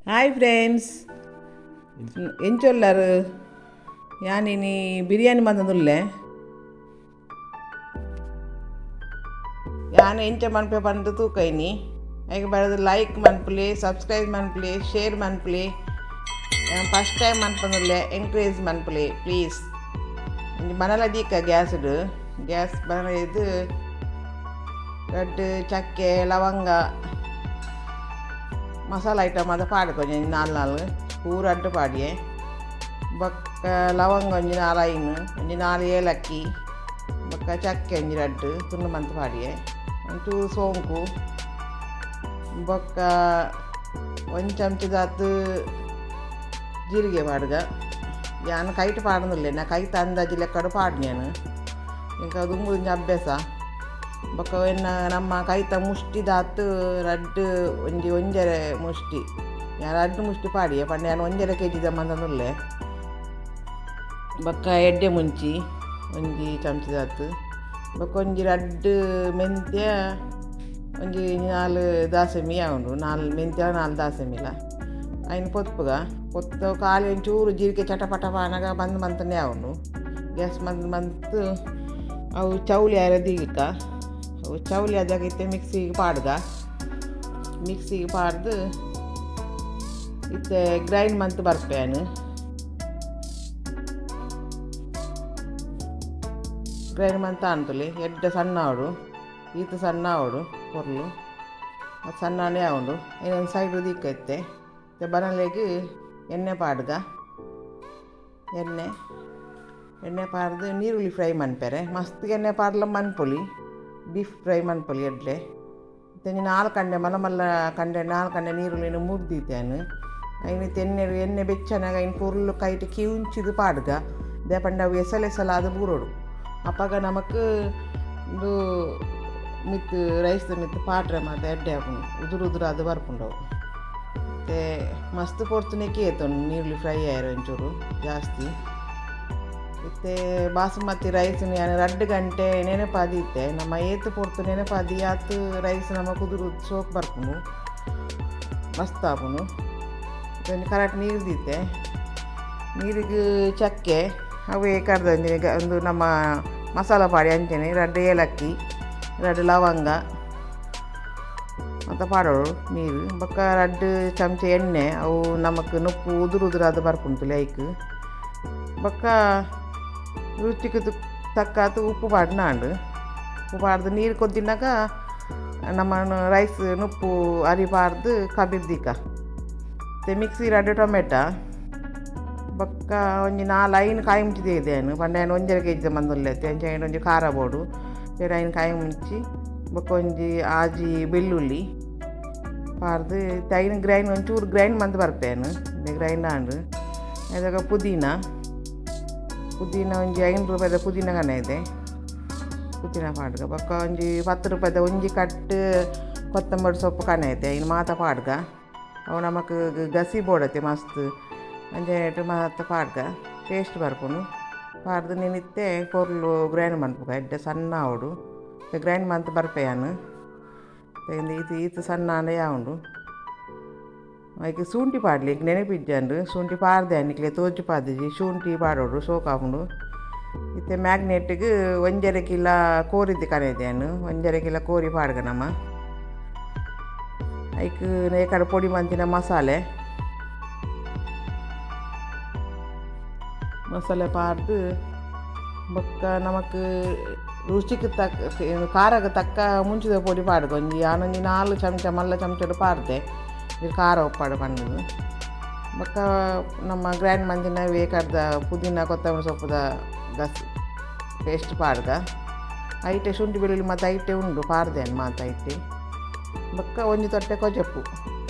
Hi friends, ಎಂಚೊಲ್ಲರು? ಯಾನಿನಿ ಬಿರಿಯಾನಿ ಮಂತೊಂದುಲ್ಲೆ. ಯಾನ್ ಎಂಚ ಮನ್ಪೆ ಪಂದ್ ತೂಕೈನಿ. ಐಕ್ ಬರದು ಲೈಕ್ ಮನ್ಪುಲೆ, ಸಬ್ಸ್ಕ್ರೈಬ್ ಮನ್ಪುಲೆ, ಶೇರ್ ಮನ್ಪುಲೆ. ಫಸ್ಟ್ ಟೈಮ್ ಮನ್ಪೊಂದುಲ್ಲೆ, ಎನ್ಕರೇಜ್ ಮನ್ಪುಲೆ ಪ್ಲೀಸ್. ಒಂಜಿ ಬನಲ ದೀಕ ಗ್ಯಾಸ್ಡ್ ಗ್ಯಾಸ್ ಬನಲ ಇದು ರಡ್ಡ್ ಚಕ್ಕೆ ಲವಂಗ ಮಸಾಲ ಐಟಮ್ ಅದ ಪಾಡ್ ಒಂಜಿ ನಾಲ್ ನಾಲ್ ಪೂರ ಅಡ್ಡು ಪಾಡಿಯೆ. ಬೊಕ್ಕ ಲವಂಗ ಒಂಜಿ ನಾಲ್ ಐನ್, ಒಂಜಿ ನಾಲ್ ಏಲಕ್ಕಿ, ಬೊಕ್ಕ ಚಕ್ಕೆ ಒಂಜಿ ರಡ್ಡ್ ತುಂಡು ಮಂತ್ ಪಾಡಿಯೆ, ಒಂಚೂರು ಸೋಂಕು, ಬೊಕ್ಕ ಒಂಜಿ ಚಮಚದಾತ್ ಜೀರಿಗೆ ಪಾಡ್ಗ. ಯಾನ್ ಕೈಟ್ ಪಾಡೊಂದುಲ್ಲೆ, ನಾ ಕೈತ ಅಂದಾಜಿ ಲೆಕ್ಕಡ್ ಪಾಡ್ನೆ ಯಾನ್, ಎಂಕ್ ಅವು ದುಂಬು ಒಂಜಿ ಅಭ್ಯಾಸ. ಬೊಕ್ಕ ಎನ್ನ ನಮ್ಮ ಕೈತ ಮುಷ್ಟಿದಾತ್ ರಡ್ಡ್ ಒಂಜಿ ಒಂಜರೆ ಮುಷ್ಟಿ, ಯಾನ್ ರಡ್ಡ್ ಮುಷ್ಟಿ ಪಾಡಿಯೆ ಪಂಡ ಯಾನ್ ಒಂಜರೆ ಕೆ ಜಿದ ಮಂತೊಂದುಲ್ಲೆ. ಬೊಕ್ಕ ಎಡ್ಡೆ ಮುಂಚಿ ಒಂಜಿ ಚಮಚದಾತ್, ಬೊಕ್ಕ ಒಂಜಿ ರಡ್ಡ್ ಮೆಂತ್ಯ, ಒಂಜಿ ನಾಲ್ ದಾಸೆಮಿ ಆವುಂಡು, ನಾಲ್ ಮೆಂತ್ಯ ನಾಲ್ ದಾಸೆಮಿಲ ಐನ್ ಪೊತ್ಪುಗ. ಪೊತ್ತು ಖಾಲಿ ಒಂಚೂರು ಜೀರಿಗೆ ಚಟಪಟ ಆನಗ ಬಂದ್ ಮಂತನೆ ಆವುಂಡು. ಗ್ಯಾಸ್ ಬಂದ್ ಮಂತ್ ಅವು ಚೌಲಿ ಆಯೆರೆ ದೀಕ. ಅವು ಚೌಲಿ ಆದಾಗ ಇತ್ತೆ ಮಿಕ್ಸಿಗೆ ಪಾಡ್ಗ. ಮಿಕ್ಸಿಗೆ ಪಾಡ್ದು ಇತ್ತೆ ಗ್ರೈಂಡ್ ಮಂತ್ ಬರ್ಪೆ ಯಾನ್. ಗ್ರೈಂಡ್ ಮಂತ್ ಆಂತುಲೆ ಎಡ್ಡೆ ಸಣ್ಣ ಆವೊಡು, ಈತ್ ಸಣ್ಣ ಆವೊಡು ಪೊರ್ಲು ಅದು ಸಣ್ಣನೇ ಆವುಂಡು. ಐನೊಂದು ಸೈಡ್ ದೀಕ. ಇತ್ತೆ ಇತ್ತೆ ಬನಲೆಗ್ ಎಣ್ಣೆ ಪಾಡ್ಗ. ಎಣ್ಣೆ ಎಣ್ಣೆ ಪಾಡ್ದು ನೀರುಳ್ಳಿ ಫ್ರೈ ಮನ್ಪೆರೆ. ಮಸ್ತ್ ಎಣ್ಣೆ ಪಾಡ್ಲ ಮನ್ಪೊಲಿ, ಡೀಪ್ ಫ್ರೈ ಮನ್ಪೊಲಿ ಎಡ್ಡೆ. ಇತ್ತೆ ಒಂಜಿ ನಾಲ್ ಕಂಡೆ ಮಲ್ಲ ಮಲ್ಲ ಕಂಡೆ ನಾಲ್ ಕಂಡೆ ನೀರುಳ್ಳಿನ ಮುರ್ದಿತ್ತೆ ಯಾನ್. ಐನ್ ಇತ್ತೆ ಎಣ್ಣೆ ಎಣ್ಣೆ ಬೆಚ್ಚನಾಗ ಐನ್ ಪೊರ್ಲು ಕೈಟ್ ಕಿವುಂಚಿದ್ ಪಾಡ್ಗ. ದಾಯೆ ಪಂಡ ಅವು ಎಸಲ್ ಎಸಲಾದ್ ಬೂರೊಡು, ಅಪಗ ನಮಕ್ ಉಂದು ಮಿತ್ತ್ ರೈಸ್ದ ಮಿತ್ತ್ ಪಾಡ್ರೆ ಮಾತ ಎಡ್ಡೆ ಆಪುಂಡು, ಉದುರು ಉದುರಾದ್ ಬರ್ಪುಂಡು ಅವು. ಇತ್ತೆ ಮಸ್ತ್ ಪೊರ್ತು ನೆಕ್ಕಿ ಏತುಂಡು ನೀರುಳ್ಳಿ ಫ್ರೈ ಆಯೆರೆ ಒಂಚೂರು ಜಾಸ್ತಿ. ಇತ್ತೆ ಬಾಸುಮತಿ ರೈಸ್ನ್ ಯಾನ್ 2 ಗಂಟೆ ನೆನಪಾದಿತ್ತೆ. ನಮ್ಮ ಏತ್ ಪೊರ್ತು ನೆನಪಾದಿ ಆತ್ ರೈಸ್ ನಮಕ್ ಉದುರು ಸೋಕು ಬರ್ಪುಂಡು, ಮಸ್ತ್ ಆಪುಂಡು. ಒಂಜಿ ಕರೆಕ್ಟ್ ನೀರು ದೀತೆ. ನೀರಿಗೆ ಚಕ್ಕೆ ಅವೇ ಕರ್ದಂಜಿ ಒಂದು ನಮ್ಮ ಮಸಾಲ ಪಾಡಿ ಅಂಚನೆ ರಡ್ಡ್ ಏಲಕ್ಕಿ, ರಡ್ಡ್ ಲವಂಗ ಮತ್ತು ಪಾಡೋಡು ನೀರು. ಬೊಕ್ಕ ರಡ್ಡ್ ಚಮಚ ಎಣ್ಣೆ, ಅವು ನಮಕ್ ನುಪ್ಪು ಉದುರು ಉದುರಾದ್ ಬರ್ಪುಂಡು ಐಕ್. ಬೊಕ್ಕ ರುಚಿಗೆ ತಕ್ಕಾತ್ ಉಪ್ಪು ಪಾಡ್ನಾಂಡ್. ಉಪ್ಪು ಪಾಡ್ದು ನೀರು ಕೊದ್ದಿನಾಗ ನಮ್ಮ ರೈಸ್ ನುಪ್ಪು ಅರಿ ಪಾಡ್ದು ಕಬಿರ್ ದೀಕ. ಇತ್ತೆ ಮಿಕ್ಸಿ ರಡ್ಡ್ ಟೊಮೆಟ, ಬೊಕ್ಕ ಒಂಜಿ ನಾಲ್ ಐನ್ ಕಾಯಿ ಮುಂಚಿ ದೀದೆ ಯಾನ್. ಪಂಡ ಯಾನ್ ಒಂಜರೆ ಕೆ ಜಿದ ಮಂತೊಂದುಲ್ಲೆ ಅಂಚ ಐನ್ ಒಂಜಿ ಖಾರ ಬೋಡು ಬೇರೆ. ಐನ್ ಕಾಯಿ ಮುಂಚಿ ಬೊಕ್ಕ ಒಂಜಿ ಆಜಿ ಬೆಳ್ಳುಳ್ಳಿ ಪಾಡ್ದು ಇತ್ತೆ ಐನ್ ಗ್ರೈಂಡ್ ಒಂಚೂರು ಗ್ರೈಂಡ್ ಮಂತ್ ಬರ್ಪೆ ಯಾನ್. ಗ್ರೈಂಡ್ ಆಂಡ್. ಅದಾಗ ಪುದೀನ, ಪುದೀನ ಒಂಜಿ 5 ರೂಪಾಯಿದ ಪುದೀನ ಕನ ಇದೆ, ಪುದೀನ ಪಾಡ್ಗ. ಬೊಕ್ಕ ಒಂಜಿ 10 ರೂಪಾಯಿದ ಒಂಜಿ ಕಟ್ಟು ಕೊತ್ತಂಬರಿ ಸೊಪ್ಪು ಕನ ಐತೆ, ಐನ್ ಮಾತ ಪಾಡ್ಗ. ಅವು ನಮಕ್ ಗಸಿ ಬೋಡತ್ತೆ ಮಸ್ತ್, ಅಂಚ ಮಾತ ಪಾಡ್ಗ, ಟೇಸ್ಟ್ ಬರ್ಪುಂಡು. ಪಾಡ್ದು ನೆನಿತ್ತೆ ಪೊರ್ಲು ಗ್ರೈಂಡ್ ಮನ್ಪುಗ, ಎಡ್ಡೆ ಸಣ್ಣ ಆವೊಡು. ಗ್ರೈಂಡ್ ಮಂತ್ ಬರ್ಪೆ ಯಾನ್. ಈತ್ ಈತ್ ಸಣ್ಣ ಆಂಡ ಯಾವುಂಡು. ಐಕ್ ಶುಂಠಿ ಪಾಡ್ಲಿ ನೆನಪಿಜ್ಜಂಡ್, ಶುಂಠಿ ಪಾಡ್ದೆ ನಿಕ್ಲೆ ತೋಜು ಪಾದಿಜಿ. ಶುಂಠಿ ಪಾಡೋಡು, ಸೋಕಾಪುಂಡು. ಇತ್ತೆ ಮ್ಯಾಗ್ನೇಟಿಗೆ ಒಂಜರೆ ಕಿಲ ಕೋರಿದ್ದು ಕನೈದೆ ಯಾನ್. ಒಂಜರೆ ಕಿಲ ಕೋರಿ ಪಾಡ್ಗ ನಮ. ಐಕ್ ಏಕಡೆ ಪೊಡಿ ಮಂತಿನ ಮಸಾಲೆ ಮಸಾಲೆ ಪಾಡ್ದು ಬೊಕ್ಕ ನಮಕ್ ರುಚಿಗೆ ತಕ್ಕ ಖಾರಕ್ಕೆ ತಕ್ಕ ಮುಂಚಿದ ಪೊಡಿ ಪಾಡ್ಗ. ಒಂಜಿ ಯಾನೊಂಜಿ 4 ಚಮಚ ಮಲ್ಲ ಚಮಚಡ್ ಪಾಡ್ದೆ, ಖಾರ ಉಪ್ಪಾಡು ಪಂಡುದು. ಬೊಕ್ಕ ನಮ್ಮ ಗ್ರೈಂಡ್ ಮಂತಿನ ಬೇಕಾದ ಪುದೀನ ಕೊತ್ತಂಬರಿ ಸೊಪ್ಪುದ ಗಸಿ ಪೇಸ್ಟ್ ಪಾಡ್ಗ. ಐಟೆ ಶುಂಠಿ ಬೆಳ್ಳುಳ್ಳಿ ಮತ್ತು ಐಟೆ ಉಂಡು ಪಾಡ್ದೇನು ಮಾತ ಐಟೆ. ಬೊಕ್ಕ ಒಂಜಿ ತೊಟ್ಟೆ ಕೊಜಪು.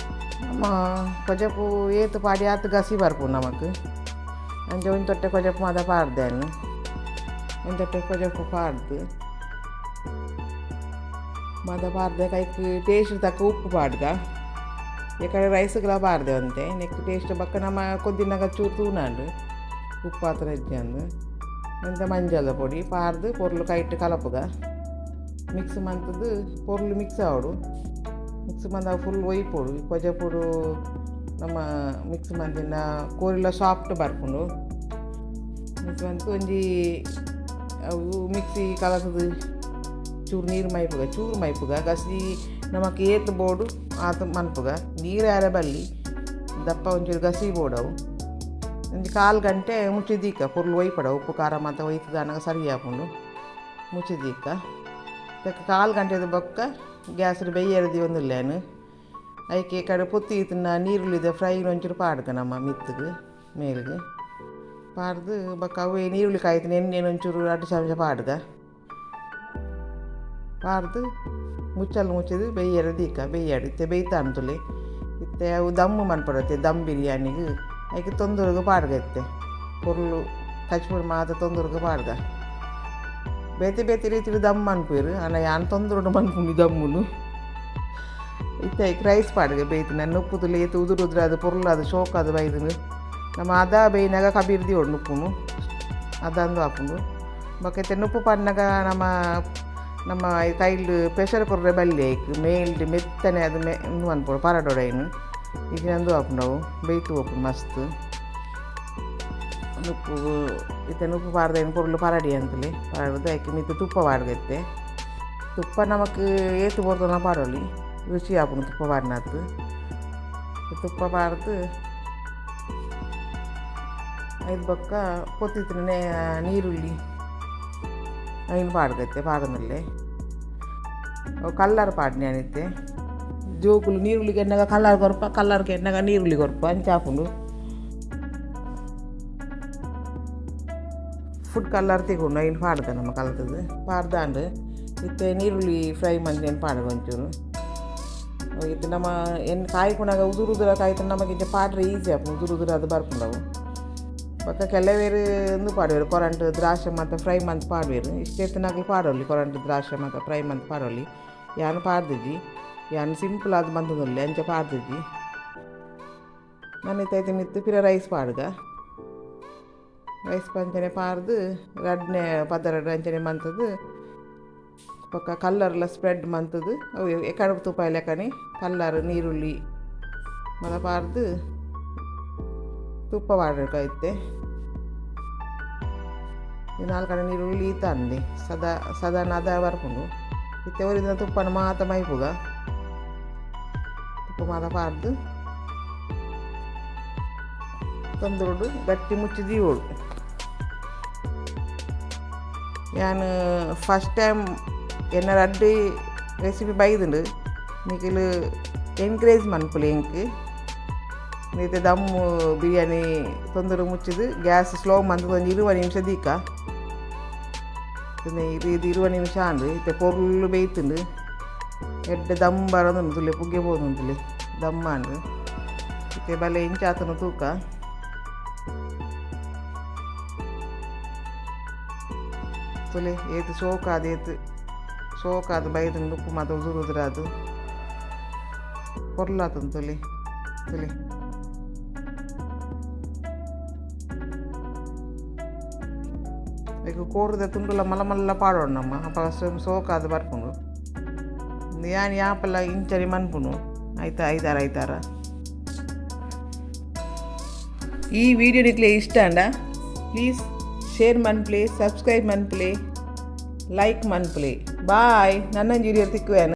ನಮ್ಮ ಕೊಜಪು ಏತ್ ಪಾಡಿ ಆತ್ ಗಸಿ ಬರ್ಪುಂಡು ನಮಕ್. ಅಂಚ ಒಂಜಿ ತೊಟ್ಟೆ ಕೊಜಪು ಮಾತ ಪಾಡ್ದೇನು. ಒಂಜಿ ತೊಟ್ಟೆ ಕೊಜಪು ಪಾಡ್ದು ಮಾತ ಪಾಡ್ದೆ ಐಕ್ ಟೇಸ್ಟ್ ತಕ್ಕ ಉಪ್ಪು ಪಾಡ್ಗ. ಈ ರೈಸ್ಗ್ಲ ಪಾಡ್ದೆ ಒಂತೆ ನೆಕ್ ಟೇಸ್ಟ್. ಬೊಕ್ಕ ನಮ್ಮ ಕೊದ್ದಿನಾಗ ಚೂರು ತೂನಾಂಡು ಉಪ್ಪು ಆತ್ರ ಇಜ್ಜಂದು. ಒಂತೆ ಮಂಜಲ್ ಪೊಡಿ ಪಾಡ್ದು ಪೊರ್ಲು ಕೈಟ್ ಕಲಪುಗ. ಮಿಕ್ಸ್ ಮಂತುದು ಪೊರ್ಲು ಮಿಕ್ಸ್ ಆವೊಡು. ಮಿಕ್ಸ್ ಮಂದ ಫುಲ್ ಒಯ್ಪೊಡು ಕೊಜಪೊಡು. ನಮ್ಮ ಮಿಕ್ಸ್ ಮಂತಿನ ಕೋರಿಲ ಸಾಫ್ಟ್ ಬರ್ಪುಂಡು. ಮಿಕ್ಸ್ ಮಂತ್ ಒಂಜಿ ಅವು ಮಿಕ್ಸಿ ಕಲಸದು ಚೂರು ನೀರು ಮೈಪುಗ, ಚೂರು ಮೈಪುಗ. ಗಸಿ ನಮಕ್ ಏತ್ ಬೋಡು ಆತ್ ಮನ್ಪುಗ. ನೀರು ಆರೆ ಬಲ್ಲಿ, ದಪ್ಪ ಒಂಚೂರು ಗಸಿ ಬೋಡವು. ಒಂಜಿ ಕಾಲು ಗಂಟೆ ಮುಚ್ಚಿದೀಕ ಪೊರ್ಲು ಒಯ್ಪಡ, ಉಪ್ಪು ಖಾರ ಮಾತ ಒಯ್ತದಾನಗ ಸರಿ ಆಪುಂಡು. ಮುಚ್ಚಿದೀಕ ತೆಕ್ಕ ಕಾಲು ಗಂಟೆದ ಬೊಕ್ಕ ಗ್ಯಾಸ್ ಬೆಯ್ಯರ ದೀವೊಂದುಲ್ಲೇನು. ಐಕೆ ಕಡೆ ಪೊತ್ತಿ ತಿನ್ನ ನೀರುಳ್ಳಿದ ಫ್ರೈ ಒಂಚೂರು ಪಾಡ್ಗ ನಮ್ಮ ಮಿತ್ತುಗ್ ಮೇಲ್ಗ್ ಪಾಡ್ದು ಬೊಕ್ಕ ಅವೇ ನೀರುಳ್ಳಿ ಕಾಯ್ತಿನ ಎಣ್ಣೆನ್ ಒಂಚೂರು 2 ಚಮಚ ಪಾಡ್ಗ. ಪಾಡ್ದು ಮುಚ್ಚಲ್ ಮುಚ್ಚಿದು ಬೆಯ್ಯರ ದೀಕ ಬೆಯ್ಯಡು. ಇತ್ತೆ ಬೇಯ್ತಾನ್ ತುಲೆ. ಇತ್ತೆ ಅವು ದಮ್ಮು ಮನ್ಪೊಡತ್ತೆ ದಮ್ ಬಿರಿಯಾನಿಗ್. ಐಕ್ ತೊಂದುರುಗು ಪಾಡ್ಗ. ಇತ್ತೆ ಪೊರ್ಲು ಕಚ್ಪುಡು ಮಾತ ತೊಂದುರುಗು ಪಾಡ್ಗ. ಬೇತೆ ಬೇತೆ ರೀತಿಡ್ ದಮ್ ಮನ್ಪುವೆರ್, ಆಂಡ ಯಾನ್ ತೊಂದುರುಡು ಮನ್ಪುನಿ ದಮ್ಮುನು. ಇತ್ತೆ ಐಕ್ ರೈಸ್ ಪಾಡ್ಗ. ಬೇಯ್ತಿನ ನುಪ್ಪು ತುಲೆ ಏತ್ ಉದುರು ಉದುರಾದ್ ಪೊರ್ಲಾದ್ ಶೋಕಾದ್ ಬೈದುಂಡು. ನಮ ಅದ ಬೇಯ್ನಗ ಕಬೀರ್ ದೀವೊಡು ನುಪ್ಪುನು, ಅದಂದು ಆಪುಂಡು. ಬೊಕ ಇತ್ತೆ ನುಪ್ಪು ಪಾಡ್ನಗ ನಮ ನಮ್ಮ ಕೈಲ್ ಪ್ರೆಷರ್ ಕೊರ್ರೆ ಬಲ್ಲಿ. ಐಕ್ ಮೇಲ್ಡ್ ಮೆತ್ತನೆ ಅದು ಮೆ ಉಂದು ಮನ್ಪೊಡು, ಪರಡೊಡು ಐನ್. ಇಜ್ಜಿಂಡ ಆಪುಂಡು, ಅವು ಬೇಯ್ತು ಪೋಪುಂಡು ಮಸ್ತ್ ನುಪ್ಪು. ಇತ್ತೆ ನುಪ್ಪು ಪಾಡ್ದು ಐನ್ ಪೊರ್ಲು ಪರಡಿ ಅಂತಲೆ ಪರಡ್ದು ಐಕ್ ಮಿತ್ತ್ ತುಪ್ಪ ಪಾಡ್ಗ. ಇತ್ತೆ ತುಪ್ಪ ನಮಕ್ ಏತ್ ಬೋಡ್ದನ ಪಾಡೊಲಿ, ರುಚಿ ಆಪುಂಡು ತುಪ್ಪ ಪಾಡ್ನಾತ್. ತುಪ್ಪ ಪಾಡ್ದು ಐದು ಬೊಕ್ಕ ಪೊತ್ತಿತ್ತಿನ ನೀರುಳ್ಳಿ ಐನ್ ಪಾಡ್ಗತ್ತೆ ಪಾಡೊಂದುಲ್ಲೆ. ಅವು ಕಲ್ಲರ್ ಪಾಡ್ನೆ ಇತ್ತೆ. ಜೋಕುಲು ನೀರುಳ್ಳಿ ಕೆನ್ನಗ ಕಲ್ಲರ್ ಕೊರ್ಪ, ಕಲ್ಲರ್ ಕೆನ್ನಗ ನೀರುಳ್ಳಿ ಕೊರ್ಪ, ಅಂಚ ಆಪುಂಡು. ಫುಡ್ ಕಲ್ಲರ್ ತಿಕ್ಕುಂಡು, ಐನ್ ಪಾಡ್ದ ನಮ್ಮ ಕಲ್ತದು ಪಾಡ್ದಾಂಡ್. ಇತ್ತೆ ನೀರುಳ್ಳಿ ಫ್ರೈ ಮಂತಿನ ಪಾಡ್ಗ ಒಂಚೂರು. ಇತ್ತೆ ನಮ್ಮ ಎಣ್ಣೆ ಕಾಯ್ಪುನಗ ಉದುರು ಉದುರ ಕಾಯ್ತು ನಮಗೆ ಇಂಚ ಪಾಡ್ರೆ ಈಸಿ ಆಪುಂಡು, ಉದುರು ಉದುರು ಅದು ಬರ್ಪುಂಡು ಅವು. ಬೊಕ್ಕ ಕೆಲವೇರು ಉಂದು ಪಾಡುವೆರ್, ಕೊರಂಟ್ ದ್ರಾಕ್ಷೆ ಮಾತ ಫ್ರೈ ಮಂತ್ ಪಾಡುವೆರ್. ಇಷ್ಟ ಇತ್ತಿನಕುಲು ಪಾಡೊಲಿ, ಕೊರಂಟ್ ದ್ರಾಕ್ಷೆ ಮಾತ ಫ್ರೈ ಮಂತ್ ಪಾಡೊಲಿ. ಯಾನ್ ಪಾಡ್ದಿಜಿ, ಯಾನ್ ಸಿಂಪಲ್ ಆದ್ ಮಂತೊಂದುಲ್ಲೆ, ಅಂಚ ಪಾಡ್ದಿಜಿ. ನನ ಇತ್ತೆ ಮಿತ್ತ್ ಪಿರ ರೈಸ್ ಪಾಡ್ಗ. ರೈಸ್ ಅಂಚನೆ ಪಾಡ್ದು ರಡ್ನೆ ಪದರಡ್ ಅಂಚನೆ ಮಂತುದು ಬೊಕ್ಕ ಕಲ್ಲರ್ಲ ಸ್ಪ್ರೆಡ್ ಮಂತುದು ಅವು ಕಡುಬು ತೂಪಾಯಿ ಲೆಕ್ಕನೆ ಕಲ್ಲರ್ ನೀರುಳ್ಳಿ ಮಾತ ಪಾಡ್ದು ತುಪ್ಪ ಪಾಡೊಡು ಇತ್ತೆ. ನಾಲ್ ಕಡೆ ನೀರುಳ್ಳಿ ಈತ ಅಂದೆ ಸದಾ ಸದಾ ಅದ ಬರ್ಪುಂಡು. ಇತ್ತೆ ಒರಿದಿನ ತುಪ್ಪನ ಮಾತ ಮೈಪುಗ. ತುಪ್ಪ ಮಾತ ಪಾಡ್ದು ತೊಂದುರುಡು ಗಟ್ಟಿ ಮುಚ್ಚಿ ದೀವೊಡು. ಯಾನ್ ಫಸ್ಟ್ ಟೈಮ್ ಎನ್ನ ರಡ್ಡ್ ರೆಸಿಪಿ ಬೈದುಂಡು. ನಿಕುಲು ಎನ್ಕರೇಜ್ ಮನ್ಪುಲೆ ಎಂಕ್. ಇತ್ತೆ ದಮ್ಮು ಬಿರಿಯಾನಿ ತೊಂದುರು ಮುಚ್ಚಿದು ಗ್ಯಾಸ್ ಸ್ಲೋ ಮಂತುದು ಒಂಜಿ 20 ನಿಮಿಷ ದೀಕ. ಇದು 20 ನಿಮಿಷ ಆಂಡ್. ಇತ್ತೆ ಪೊರ್ಲು ಬೇಯ್ತುಂಡು, ಎಡ್ಡೆ ದಮ್ ಬರೋದುಂಡು. ತುಲೆ ಪುಗ್ಗೆ ಪೋದುಂಡು, ದಮ್ ಆಂಡ್. ಇತ್ತೆ ಬಲೆ ಇಂಚ ಆತುಂಡು ತೂಕ. ತುಲೆ ಏತ್ ಶೋಕಾದ್ ಏತ್ ಶೋಕಾದ್ ಬೈದುಂಡು. ಉಪ್ಪು ಮಾತ ಉದುರು ಉದುರಾದ್ ಪೊರ್ಲಾತುಂಡು. ತುಲೆ ತುಲೆ ಐಕ್ ಕೋರುದ ತುಂಡುಲ ಮಲ್ಲ ಮಲ್ಲ ಪಾಡೊಡು ನಮ್ಮ, ಅಪಗ ಸೋಕಾದ್ ಬರ್ಪುಂಡು. ಯಾನ್ ಯಾಪಲ ಇಂಚನೆ ಮನ್ಪುನು ಐತ ಐತಾರ ಐತಾರ. ಈ ವಿಡಿಯೋ ನಿಕ್ಲೆ ಇಷ್ಟ ಆಂಡ ಪ್ಲೀಸ್ ಶೇರ್ ಮನ್ಪುಲೆ, ಸಬ್ಸ್ಕ್ರೈಬ್ ಮನ್ಪುಲೆ, ಲೈಕ್ ಮನ್ಪುಲೆ. ಬಾಯ್. ನನ್ನೊಂಜಿ ವಿಡಿಯೋ ತಿಕ್ಕುವೇನು.